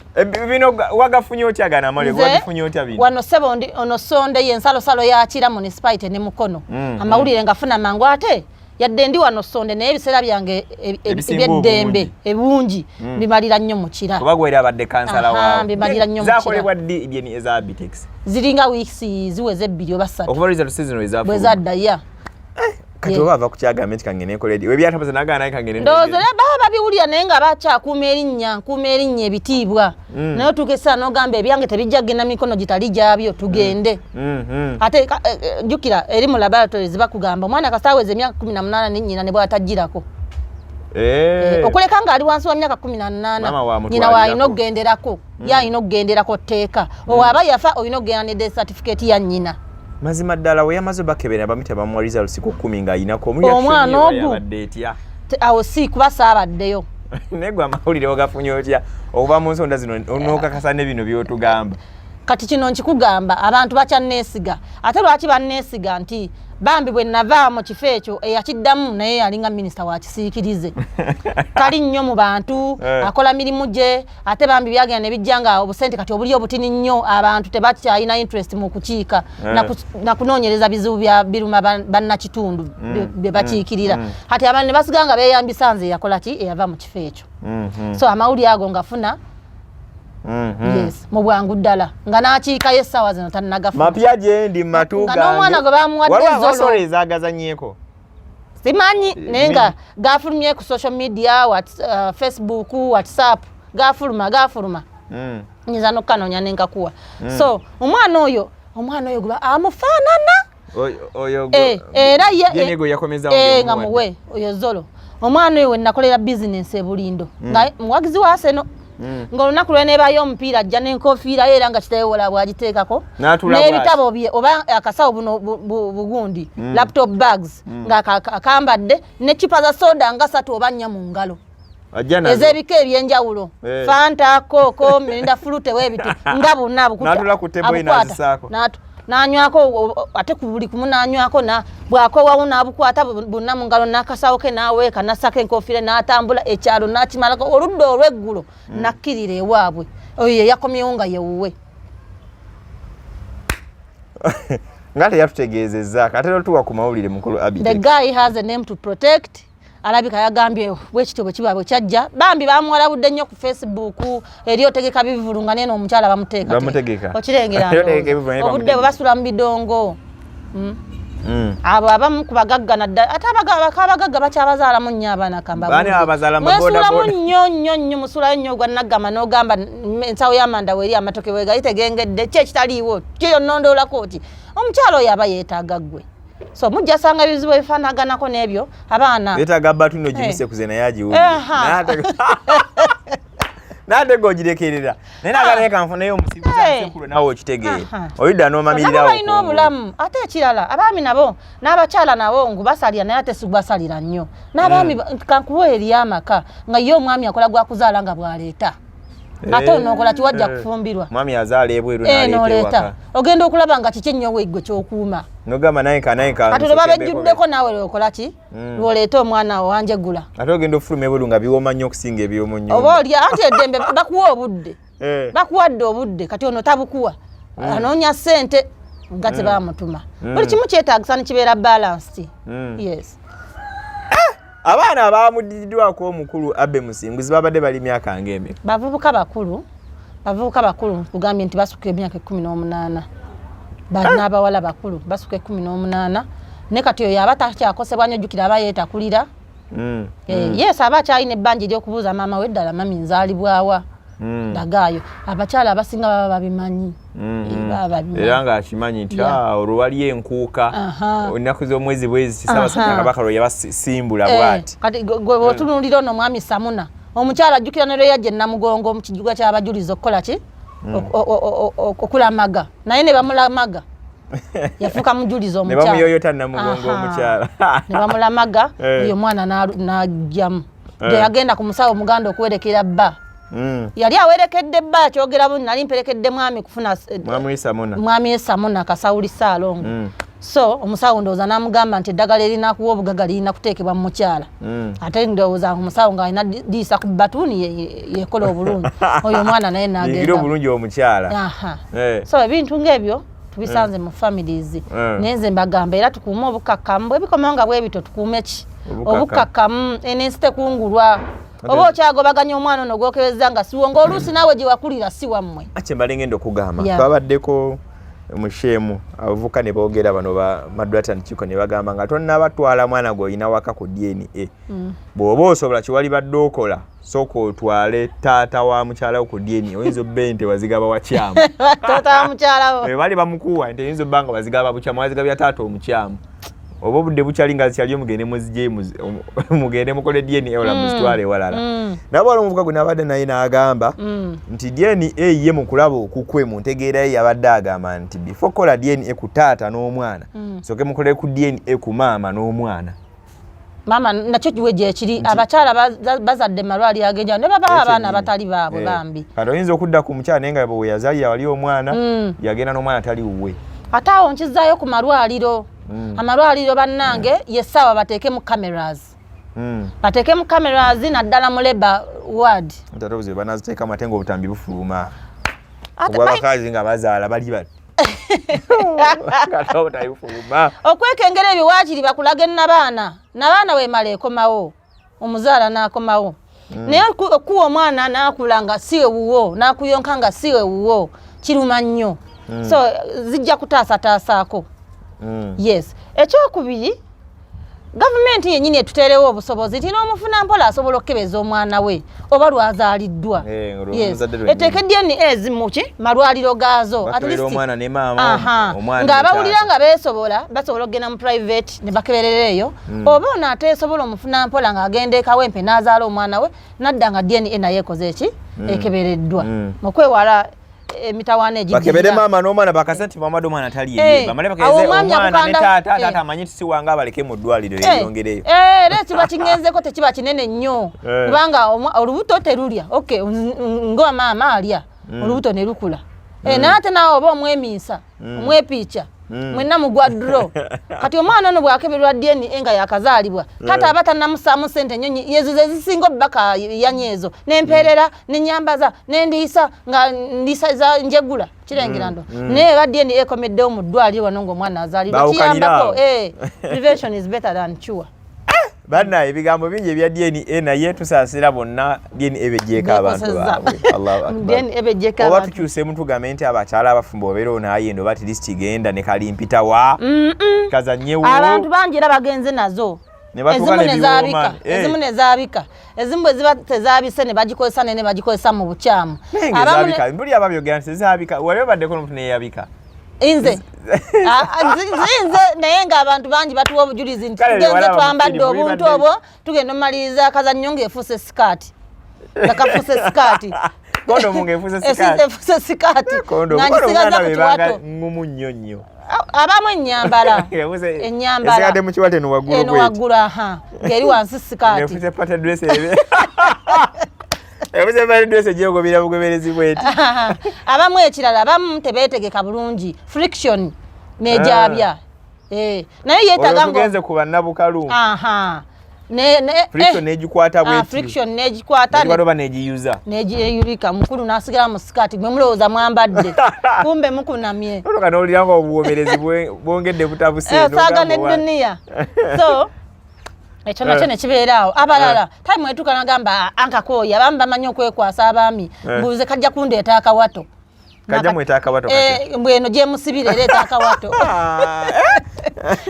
Bino wagafunye otya gano amawulire? Nze, Wagafunye otya bino? Wano ssebo ndi ono Sonde, ye nsalosalo ya Kira municipality ne Mukono. Amawulire ngafuna mangu, ate yadde ndi wano Sonde, naye ebiseera byange Ebisinga ebyeddembe ebungi bimalira nnyo mu Kira. Kuba gwera abadde kansala Aha, waawo. mbimalira nnyo mu Kira. Zakolebwa ddi byeni eza Abitex? Ziringa weeks ziweze 2 oba 3. Okuva result season Bwe ezafuluma. zadda ya. Kati oba ava ku kyagambye nti kangende nkole edi webyatabuza, nagana naye kangende. Ndowooza era baba babiwulira, naye nga bakyakuuma erinnya, nkuuma erinnya, ebitiibwa. Naye otuuka essaawa n'ogamba ebyange tebijja kugenda mikono gitali gyabyo, tugende. Ate jjukira eri mu laboratories bakugamba omwana kasita aweza emyaka 18 ne nnyina ne bw'atagirako. Okuleka ng'ali wansi wa myaka 18, Maama wamutwalirako. nyina waalina okugenderako, ye alina okugenderako tteeka. Owaaba yafa, olina okugenda ne death certificate ya nnyina. Mazima ddala, we yamaze bakebera bamita bamuwa results ku 10 ng'ayinako. Omwana ogu. Yabadde etya? Awo si kuba saabaddeyo. Naye gwe amawulire wagafunye otya okuva mu nsonda zino n'okakasa ne bino by'otugamba? Kati kino nkikugamba, abantu bakyanneesiga. Ate lwaki banneesiga? Nti bambi bwe nava mu kifo ekyo, eyakiddamu naye yalinga minisita wa kisiikirize, tali nnyo mu bantu. Akola mirimu gye. Ate bambi byagenda ne bijja nga obusente kati obuli obutini nnyo, abantu tebakyalina interest mu kukiika na kunoonyereza bizibu bya biruma bannakitundu bye bakiikirira. Kati abantu ne basiga nga beeyambisa nze eyakola ki, eyava mu kifo ekyo. So amawulire ago ngafuna, yes, mu bwangu ddala, nga n'akiikayo essaawa zino tannagafuna. Mapya gyendi mu matu Nga n'omwana gwe bamuwadde Waliwo zolo. abasolo ezagazanyeeko. Simanyi, naye nga gafulumye ku social media, Facebook, WhatsApp, gafuluma gafuluma. Nyinza n'okukanoonya nenkakuwa. So omwana oyo guba amufaanana. Oyo Era ye ye gwe yakomezawo nga muwe oyo zolo. Omwana oyo wenakolera bizinensi ebulindo, nga muwagizi wa Arsenal, ng'olunaku lweneebayo omupiira ajja n'enkofiira ye, era nga kiteewola bw'agiteekako N'atuula. N'ebitabo bye oba akasawo buno bugundi laptop bags, nga akambadde n'eccupa za soda nga 3 oba 4 mu ngalo Ajja nazo. ez'ebika ebyenjawulo, Fanta, Coke, Mirinda, Frooti, weebiti nga bonna N'atuula ku table ye abukwata. N'azisaako. N'anywako ate ku buli kumu n'anywako, na bw'akowawo n'abukwata bonna mu ngalo n'akasawo ke n'aweeka n'assako enkofiira n'atambula ekyalo n'akimalako. Oludda olw'eggulo nakkirira ewaabwe. Oyo ye yakomyewo nga yewuwe. Nga teyatutegeezezza, ate notuwa ku mawulire mukulu The Abitex. guy has a name to protect. Alabika yagambye bwekityo bwe kiba bwe kyajja. Bambi bamuwalabudde nnyo ku Facebook eri otegeka bivulu nga nene omukyala bamuteeka. Bamutegeka. Okirengera. Eri otegeka ebivulu naye obudde bwe bamutegeka. basula mu bidongo. Abo abamu ku bagagga naddala, ate abagagga bakyabazaalamu nnyo abaana. Baani abazaala mu boda Mwesulamu boda? nnyo nnyo nnyo, musulayo nnyo ogwa naggama n'ogamba ensawo y'amanda weeri, amatoke weegali tegengedde, ki ekitaliiwo ki yonnondoolako ki? Omukyala oyo aba yeetaaga ggwe, so mujja sanga ebizibu ebifaanaganako n'ebyo abaana. Yeetaaga batuno gimusekuze naye agiwulire. Aha. Nate gwogirekerera naye nagala kanfuneyo omusibusekulu nawe okitegeera oyidda n'omamirirawo balina obulamu. Ate ekirala abaami nabo n'abakyala nabo ngu basalira, naye ate sigubasalira nnyo n'abaami. Kankuwa eri amaka nga ye omwami akola gwakuzaala nga bw'aleeta, ate onookola kiwajja kufumbirwa. Mwami azaala ebweru. N'oleeta, ogenda okulaba nga kiki ennyo weggwe kyokuuma. Nogamba naye ka naye ka Kati lwe babejjuddeko naawe lwokola ki? Lwoleeta omwana wo wanjegula. Ate ogenda ofuluma ebweru nga biwooma nnyo okusinga ebyomu nnyumba. Oba oli anti eddembe bakuwa obudde, bakuwadde obudde, kati ono tabukuwa, anoonya ssente nga tebamutuma. Buli kimu kyetaagisa nekibeera balanced. Yes. Abaana abamudiddwako omukulu Abe Musinguzi babadde bali myaka ng'emeka? Bavubuka bakulu, bavubuka bakulu. Nkugambye nti basuka emyaka 18, n'abawala bakulu basuka 18. Ne kati oyo aba takyakosebwa nnyo, jjukira aba yeetakulira. Yes, aba akyalina ebbanja ery'okubuuza maama we, ddala mami nzaalibwawa? Ndagaayo. Abakyala abasinga baba babimanyi. Baba babimanyi. Era ng'akimanyi nti olwo waliyo enkuuka, ennaku z'omwezi bwezi, Ssaabasajja Kabaka lwe yabasimbula bw'ati. Kati gwe bw'otunuulira ono omwami Samuna, omukyala ajjukira ne lwe yajja Enamugongo mu kijuga ky'abajulizi okukola ki? Okulamaga, naye ne bamulamaga, yafuuka mujulizi. Ne omukyala bamuyoyota Namugongo omukyala. Ne bamulamaga. Oyo omwana n'ajjamu. Yagenda ku musawo omuganda okuwerekera bba. Yali awerekedde bba, akyogera bu nali mperekedde mwami kufuna Mwami Samuna. Mwami Samuna Kasawuli Saalongo. So omusawo ndowooza n'amugamba nti eddagala erinakuwa obugaga lirina kuteekebwa mu mukyala. Ate ndowooza omusawo ng'alina diisa ku batuuni yekola obulungi, oyo omwana naye yingira n'agenda obulungi omukyala. Aha. So ebintu ng'ebyo tubisanze mu families. Naye nze mbagamba era tukuume obukakkamu. Bwe bikomawo nga bwe bityo, tukuume ki? Obukakkamu. Obukakkamu. Eno ensi tekungulwa. Oba okyagobaganya omwana ono gwokebeza nga siwo, ng'oluusi naawe gye wakulira si wammwe. Kyembale ngenda okugamba, twabaddeko musheemu abavubuka ne boogera bano ba Madrata Kiko ne bagamba nga tonnabatwala mwana gw'olina waka ku DNA, bw'oba osobola kiwali badde okola, sooka otwale taata wa mukyala wo ku DNA. Oyinza obba ente wazigaba wakyamu. Taata wa mukyala wo. Bali bamukuwa ente, oyinza obba nga wazigaba bukyamu, wazigabya taata omukyamu. Oba obudde bukyali nga zikyaliyo, mugende muzigye, mugende mukole DNA ola muzitwale ewalala. Nabo wali omuvuka gwe nabadde naye n'agamba nti DNA ye mu kulaba okukwe mu ntegeera ye yabadde agamba nti before kola DNA ku taata n'omwana, soke mukole ku DNA ku maama n'omwana. Maama nakyo kiwe gyekiri. Abakyala bazadde mu malwaliro ag'enjawulo ne babawa abaana abatali baabwe. Bambi. Kati oyinza okudda ku mukyala naye nga bwe yazaalira wali omwana, yagenda n'omwana tali wuwe. Ate awo nkizaayo ku malwaliro. Amalwaliro bannange, yessaawa bateekemu cameras. Bateekemu cameras naddala mu labour ward. Nti ate obuzibu banaziteekamu ate ng'obutambi bufuluma Ate obwabakazi nga bazaala bali bati, kati obutambi bufuluma. Okwekengera ebyo waakiri bakulaga nabaana, nabaana wemala ekomawo, omuzaala n'akomawo. Naye okuwa omwana n'akula nga si ewuwo, n'akuyonka nga si ewuwo, kiruma nnyo. So zijja kutaasataasaako. Yes, ekyokubiri, gavumenti yennyini etuteerewo obusobozi nti n'omufuna mpola asobola okukebeza omwana we oba lwazaaliddwa. Eh, olwo Yes. omuzadde lwennyini. Eteeke DNA muki malwaliro gaazo. At Bakebera least- omwana ne maama, omwana ne ng'abawulira taata. nga beesobola, basobola okugenda mu private ne bakeberera eyo. Oba ono ateesobola, omufuna mpola ng'agenda e Kawempe n'azaala omwana we nadda nga DNA naye ekoze eki? Ekebereddwa, okwewala emitawaana Bakebere egiddirira. maama n'omwana, bakase nti bamwadde omwana tali Eh, yeye, bamale awo bakeze omwami omwana ne taata. Taata amanyi nti si wange, abaleke mu ddwaliro yeyongereyo. Eh, era ekiba kiŋŋenzeko tekiba kinene nnyo, kubanga olubuto terulya. Okay, nga maama alya olubuto ne lukula. Naye ate naawe oba omwemiisa, omwepiica, mwenna mugwa draw. Kati omwana ono bwakeberwa DNA nga yakazaalibwa, taata aba tannamusaamu sente nyonyi yezo ze zisinga obbaka yanya ezo nempeerera, nenyambaza, nendiisa nga ndiisa za njegula kirengera ndo. Naye eba DNA ekomeddewo mu ddwaliro wano ng'omwana azaalibwa, Baawukanira kiyambako. awo. Prevention is better than cure. Banna, ebigambo bingi ebya DNA, naye tusaasira bonna DNA bejjeeko abantu Beekosezza. baabwe. Allahu Akbar. DNA bejjeeko Oba abantu. tukyuseemu tugambe nti abakyala abafumbo obeera onaayenda oba at least genda ne kalimpitawa kazannyewo. Abantu bangi era bagenze nazo. Ne batuuka Ezimu ne nezaabika, biwooma. Ezimu nezaabika, ezimu bwe ziba tezaabise ne bagikozesa naye ne bagikozesa mu bukyamu. Naye Abamu ng'ezaabika, mbuli ababyogera nti tezaabika, wali obaddeko n'omuntu neyabika? Nze nze, naye ng'abantu bangi batuwa obujulizi nti Kale tugenze walaba mu twambadde firimu, obuntu bibadde- obwo, tugenda omaliriza akazannyo ng'efuuse sikaati. Nga kafuuse sikaati. Kondomu ng'efuuse sikaati. Efuuse sikaati. Kondomu Nga ngisigaza ku kiwato. Ngumu nnyo nnyo. Abamu ennyambala. Ennyambala. Esigadde mu kiwato eno waggulu Eno waggulu, aha. Ng'eri wansi sikaati. Ng'efuuse party dress ebe. Efuuse party dress egyogobera bugoberezi bweti. Abamu ekirala, abamu tebeetegeka bulungi. Friction n'egyabya. Eh, naye yeetaaga ngo tugenze ku bannabukalu. Aha. Ne, ne, friction negikwata bweti. Friction negikwata. Negikwata oba negiyuza. Negiyeyulika, mukulu n'asigala mu sikaati, gwe mulowooza mwambadde. Kumbe mukunamye. Otoka n'owulira nga obuwomerezi bwongedde butabuse. Osaaga ne duniya. So, ekyo nakyo ne kibeera awo. Abalala, time etuuka n'agamba, ankakooye, abamu bamanyi okwekwasa abaami. Mbuuze kajja kundeeta akawato. Kajja mweta akawato kati. Mbweno gye musibira ereeta akawato.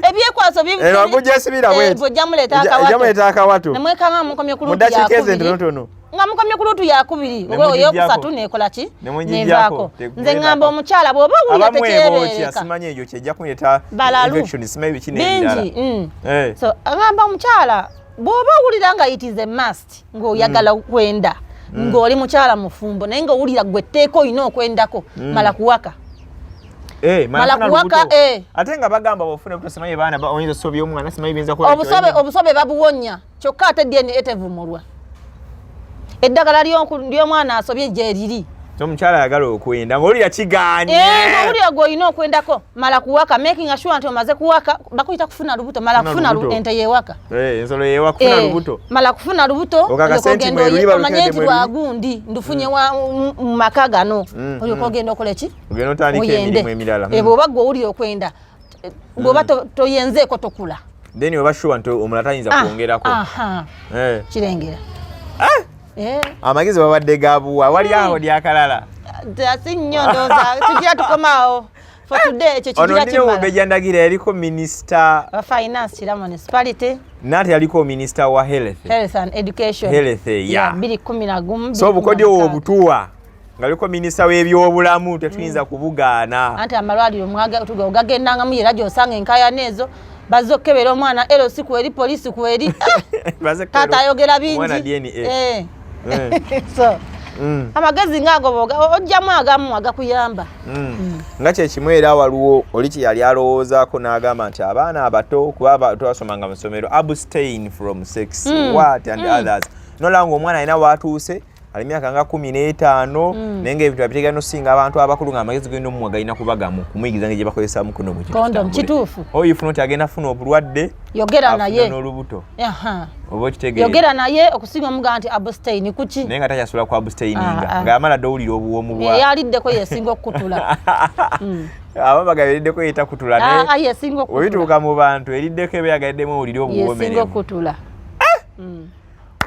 Ebyekwaso Eno agujja sibira bweti. Bw'ojja muleeta akawato. Ejja muleeta akawato. Ne mwekanga mukomye ku Mu luutu ya ddakiika ezo kubiri. entonotono. Nga mukomye ku luutu ya kubiri, Ne oba mugiggyako. eyokusatu neekola ki? Ne mugiggyako. Nevaako. Nze ŋŋamba omukyala bw'oba owulira Abamu ebookya, tekyebeereka. simanyi ekyo kyejja kundeeta Balalu. infection, simanyi biki n'ebirala. Bingi. So ŋŋamba omukyala bw'oba owulira nga it is a must ng'oyagala kwenda, ng'oli mukyala mufumbo naye ng'owulira gwe etteeka olina okwendako, mala kuwaka. Mala Mala kuwaka, lubuto. eh. Ate nga bagamba bw'ofuna obuto simanyi baana oyinza osobya omwana, simanyi biyinza kuba Obusobe, obusobe babuwonya, kyokka ate DNA tevumulwa. Eddagala ly'omwana asobye gye riri. So omukyala ayagala okwenda ng'owulira kigaanye. Ng'owulira gwe olina okwendako, mala kuwaka, making sure nti omaze kuwaka, bakuyita kufuna lubuto, mala Kufuna kufuna lubuto. ente yewaka. Ensolo yewa kufuna lubuto. Mala kufuna lubuto, Okakase olyoke nti ogende mweruli omanye balukedde nti mweruli. lwagundi ndufunye mu maka gano, olyoke ogenda okola ki? Ogenda otandika Oyende. emirimu emirala. Bw'oba gwe owulira okwenda, bw'oba toyenzeeko tokula. Then oba sure nti omulala tayinza kwongerako. Kirengera. Amagezi babadde gabuwa wali awo lyakalala. Si nnyo, ndowooza tugira tukomaawo for today, ekyo Ono kigira ndine kimala. Mumbejja Ndagira yaliko minisita Wa finance, Kira municipality. Nate yaliko minisita wa health. Health and education. Health, yeah. 2011, So obukodyo 2016. obutuwa nga liko minisita w'ebyobulamu tetuyinza kubugaana. Anti amalwaliro ogagendangamu era gyosanga enkayana ezo, bazze okukebera omwana, LC kweri, poliisi kweri. Baze Taata ayogera bingi. Omwana DNA. So amagezi ngaago ojjamu agamu agakuyamba. Nga kyekimu era waliwo oli kye yali alowoozaako n'agamba nti abaana abato kuba twasomanga mu ssomero abstain from sex, what and others, nolaba nga omwana alina waatuuse ali myaka nga 15, naye nga ebintu abitegera nosinga abantu abakulu, nga amagezi genda omuwa galina kuba gamu kumuyigiriza ngeri gye bakozesamu kondomu. Condom, kituufu. Oyo ifuna nti agenda funa obulwadde, Yogera afune naye. n'olubuto, oba okitegeera? Yogera naye okusinga omugaa nti abstain kuki. Naye nga takyasobola ku abstaininga, Ah, ah. ng'amala dde owulira obuwoomu bwa Eyaliddeko yesinga okukutula. Abamu bagamba eriddeko yetakutula, naye Ah, yesinga okukutula. webituuka mu bantu eriddeko eba yagaliddemu owulire Yesinga obuwoomeremu. okukutula.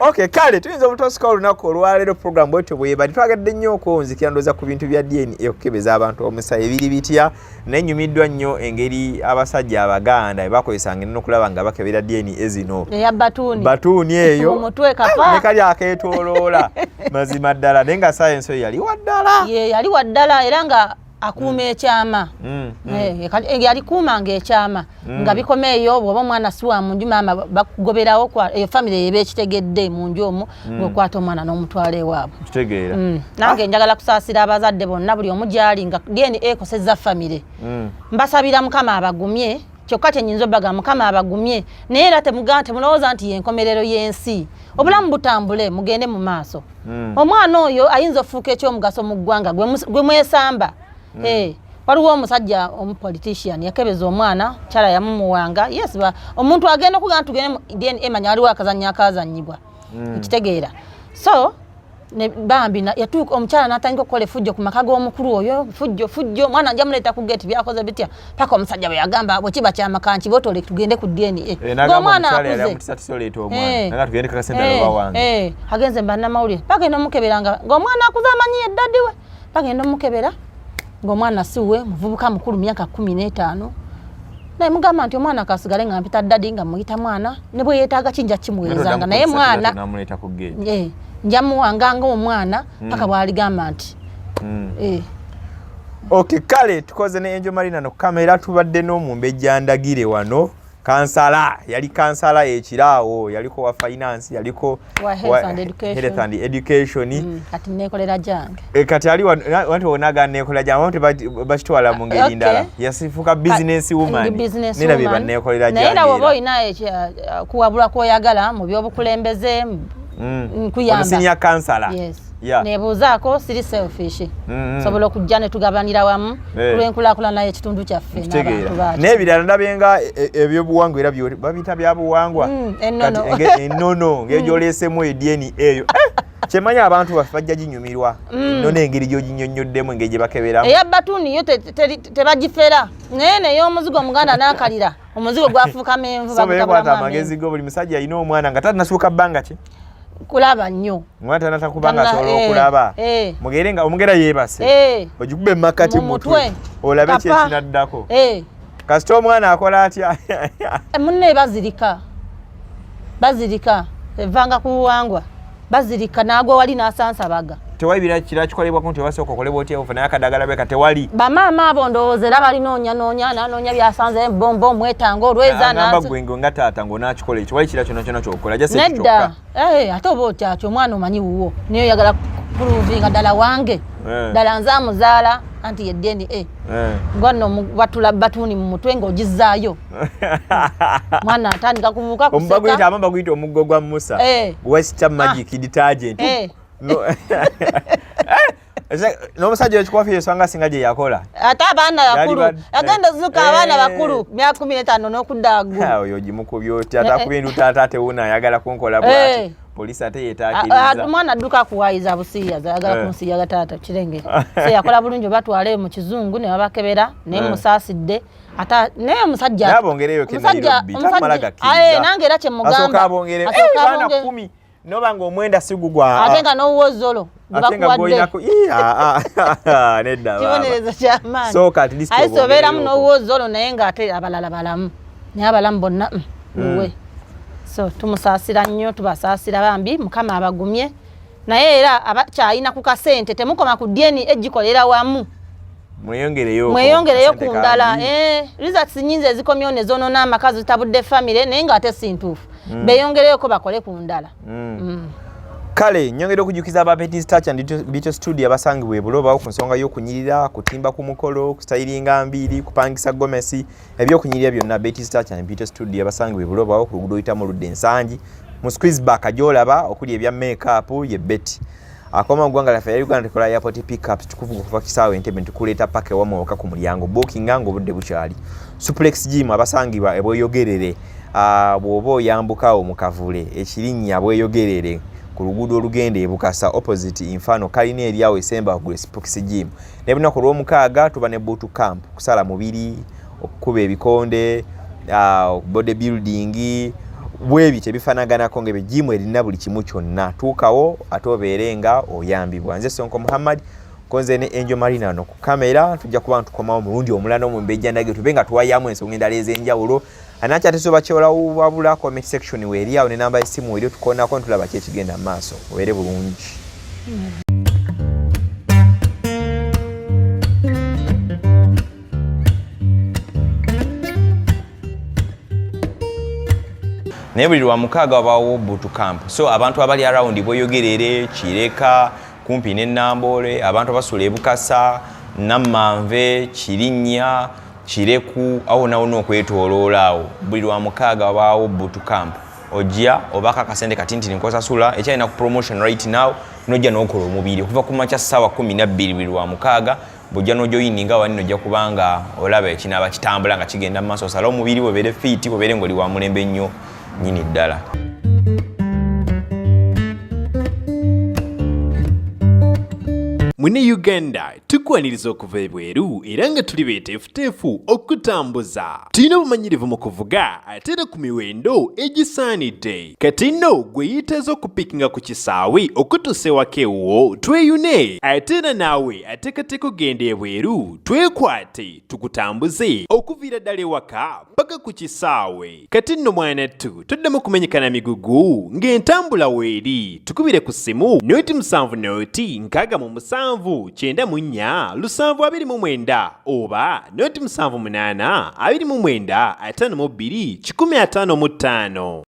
Okay, kale tuyinza obutosika olunaku olwaleero program bwetyo bwebali. Twagadde nnyo okwonzikira ndowooza ku bintu bya DNA, okukebeza abantu omusayi ebiri bitya, naye nyumiddwa nnyo engeri abasajja Abaganda bwe bakozesanga eno okulaba nga bakebera DNA zino. Eya batuuni. Batuuni eyo. Mu mutwe kapa. Ne kali akeetooloola mazima ddala, naye nga sayensi oyo yali waddala. Ye yali waddala era nga akuuma ekyama. Yalikuumanga ekyama nga bikoma eyo. Bw'oba omwana si wa munju, maama bakugoberawo, eyo famire yeba ekitegedde mu nju omwo, ng'okwata omwana n'omutwala ewaabwe. Kitegeera. Nange njagala kusaasira abazadde bonna, buli omu gy'ali nga DNA ekosezza famire. Mbasabira Mukama abagumye. Kyokka kyenyinza obbaga, Mukama abagumye, naye era temulowooza nti yenkomerero y'ensi. Obulamu butambule, mugende mu maaso. Omwana oyo ayinza okufuuka ekyomugaso mu ggwanga gwe mwesamba. Waliwo omusajja omupolitician yakebeza omwana, kyala yamumuwanga. Yes, omuntu agenda okugamba tugende mu DNA, manya waliwo akazannyo akazannyibwa. Ekitegeera. So ne bambi yatuuka omukyala n'atandika okukola effujjo ku maka g'omukulu oyo, fujjo fujjo, omwana nja muleeta ku gate, byakoze bitya, paka omusajja bwe yagamba bwe kiba kyamaka nkibotole tugende ku DNA. N'agamba Ng'omwana omukyala yali akuze. amutisatisa oleeta omwana. Naga tugende kakase ddala oba wange. Agenze bannamawulire bagenda omukebera nga ng'omwana akuze amanyi eddadi we, bagenda omukebera ng'omwana si we, muvubuka mukulu, myaka 15. Naye mugamba nti omwana kasigale nga mpita daddy, nga muyita mwana, ne bwe yeetaaga kinja kimuweerezanga, naye mwana Namuleeta ku gate. Nja muwanga ng'omwana paka bw'aligamba nti Okay, kale tukoze ne Angel Marina no kamera, tubadde n'omumbejja Ndagire wano. Kansala, yali kansala ekiraawo, yaliko wa finance, yaliko wa health and education, health and education. Kati nekolera jange. E, kati ali wantu onaga nekolera jange, abantu bakitwala mu ngeri ndala. Yasifuka business woman, nina bye banekolera jange. Naye era woba olina kuwabula kwoyagala mu byobukulembeze, nkuyamba. Senior kansala. Yes. Yeah. Nebuuzaako, siri selfish. Sobola okujja ne tugabanira wamu kulw'enkulaakulana y'ekitundu kyaffe n'abantu baakyo. N'ebirala ndabenga ebyobuwangwa era babiyita byabuwangwa. Ennono. Ennono ng'egyoleesemu edyeni eyo. Kyemanyi abantu baffe bajja ginyumirwa. Ennono engeri gy'oginyonnyoddemu, engeri gye bakeberamu. Eya batuuni yo tebagifera. Naye ney'omuzigo omuganda n'akalira. Omuzigo gwafuuka menvu. So beekwata amagezi go, buli musajja alina omwana nga tatanasuuka bbanga ki? Kulaba nnyo. Omwana tanata kubanga asobola okulaba. Mugere nga omugera yeebase. Ogikube mu mutwe. Olabe ki ekinaddako. Kasita omwana akola atya? Munne bazirika. Bazirika. Evanga ku buwangwa. Bazirika n'agwa wali n'asansabaga. Tewali birala kirala kikolebwako nti obasooka okolebwa otya ofa naye akadagala bweka tewali. Bamaama abo ndowooza era balinoonyanoonya n'anoonya byasanze bombo omwetanga olweza. Agamba gwe nga taata ng'onaakikola ekyo, wali kirala kyonna kyonna ky'okola just ekyo kyokka. Nedda. Ate oba otyaki omwana omanyi wuwo naye oyagala kuprovinga ddala wange. Ddala nze amuzaala anti ye DNA. Nga nno batula batuuni mu mutwe ng'ogizzaayo. Mwana atandika kubuuka kuseka. Abamu baguyita omuggo gwa Musa. Western Magic detergent. N'omusajja ekikwafi eswanga singa gye yakola. Ate abaana bakulu. Agenda zuka abaana bakulu myaka 15 n'okudda waggulu. Oyo ogimukubye otya? Atakubye endu taata atewuuna ayagala kunkola bw'ati. Poliisi ate yeetaakiriza. Omwana adduka akuwaayiza busiiyaza, ayagala kunsiiyaga taata kirenge. So yakola bulungi batwale mu kizungu ne babakebera naye musaasidde. Ata naye omusajja naye abongereyo ke Nairobi tamala gakkiriza. Nange era kye mugamba. Asooka abongere. Baana 10 noba ng'omwenda si gugwa. Ate nga n'owozolo gubakuwadde. Nedda baba. Kibonerezo ky'amaanyi. Sooka at least Aye obeeramu n'owozolo naye ng'ate abalala balamu. Naye abalamu bonna wuwe. So tumusaasira nnyo, tubasaasira bambi, Mukama abagumye. Naye era abakyalina ku kasente temukoma ku DNA egikolera wamu. Mweyongereyo ku ndala. Results nnyingi ezikomyewo ne zoonoona amaka zitabudde famire naye ng'ate si ntuufu. Beeyongereyoko bakole ku ndala. Kale nyongera okujjukiza aba Betty's Touch and Beauty Studio abasangibwa e Buloba ku nsonga y'okunyirira, kutimba ku mukolo, kustayiringa nviiri, kupangisa gomesi, ebyokunyirira byonna. Betty's Touch and Beauty Studio abasangibwa e Buloba ku luguudo oluyitamu oludda Ensangi mu Squeeze Back gy'olaba okuli ebya make-up ye Betty. Akoma mu ggwanga lyaffe erya Uganda tukola airport pickups, tukuvuga okuva ku kisaawe Entebbe ne tukuleeta paka ewammwe waka ku mulyango. Bookinga ng'obudde bukyali. Suplex Gym abasangibwa e Bweyogerere, bw'oba oyambukawo mu Kavule ekirinnya Bweyogerere ku luguudo olugenda e Bukasa opposite Infano kalina eryawo esemba waggulu Suplex Gym. Ne lunaku olw'omukaaga tuba ne boot camp, kusala mubiri, okukuba ebikonde, body building, bwebi tebifaanaganako ng'ebyo. Gym erina buli kimu kyonna, tuukawo ate obeere nga oyambibwa. Nze Sonko Muhammad konze ne Angel Marina wano ku kamera, tujja kuba ntukomawo mulundi omulala n'omumbejja ndage tube nga tuwayamu ensonga endala ez'enjawulo. Anakyatese oba wabula comment section weeri awo ne namba y'essimu eri otukoonako ntulaba ki ekigenda mu maaso. Obeere bulungi. Naye buli lwa mukaaga wabaawo boot camp, so abantu abali around Bweyogerere, Kireka, kumpi ne Namboole, abantu abasula e Bukasa, Nammanve, Kirinnya, Kireku, awo nawo n'okwetooloola awo buli lwa mukaaga wabaawo boot camp. Ojja obaako akasente katintini nkosasula ekyalina ku promotion right now, nojja n'okola omubiri okuva ku makya ssaawa 12 buli lwa mukaaga. Bw'ojja n'ojoyininga wano ojja kubanga olaba ekinaaba kitambula nga kigenda mu maaso, osale omubiri obeere fit, obeere ng'oli wa mulembe nnyo nnyini ddala. Mune Uganda tukwaniriza okuva ebweru era nga tuli beeteefuteefu okutambuza. Tulina obumanyirivu mu kuvuga ate era ku miwendo egisaanidde. Kati nno gwe yeetaaza okupikinga ku kisaawe okutuusa ewaka ewuwo tweyune, ate era naawe ateekateeka okugenda ebweru twekwate tukutambuze okuviira ddala ewaka paka ku kisaawe. Kati nno mwanattu toddamu kumenyeka na migugu ng'entambula weeri. Tukubire ku ssimu 0 7 0 67 7 94 729 oba noti 78 29 52 155.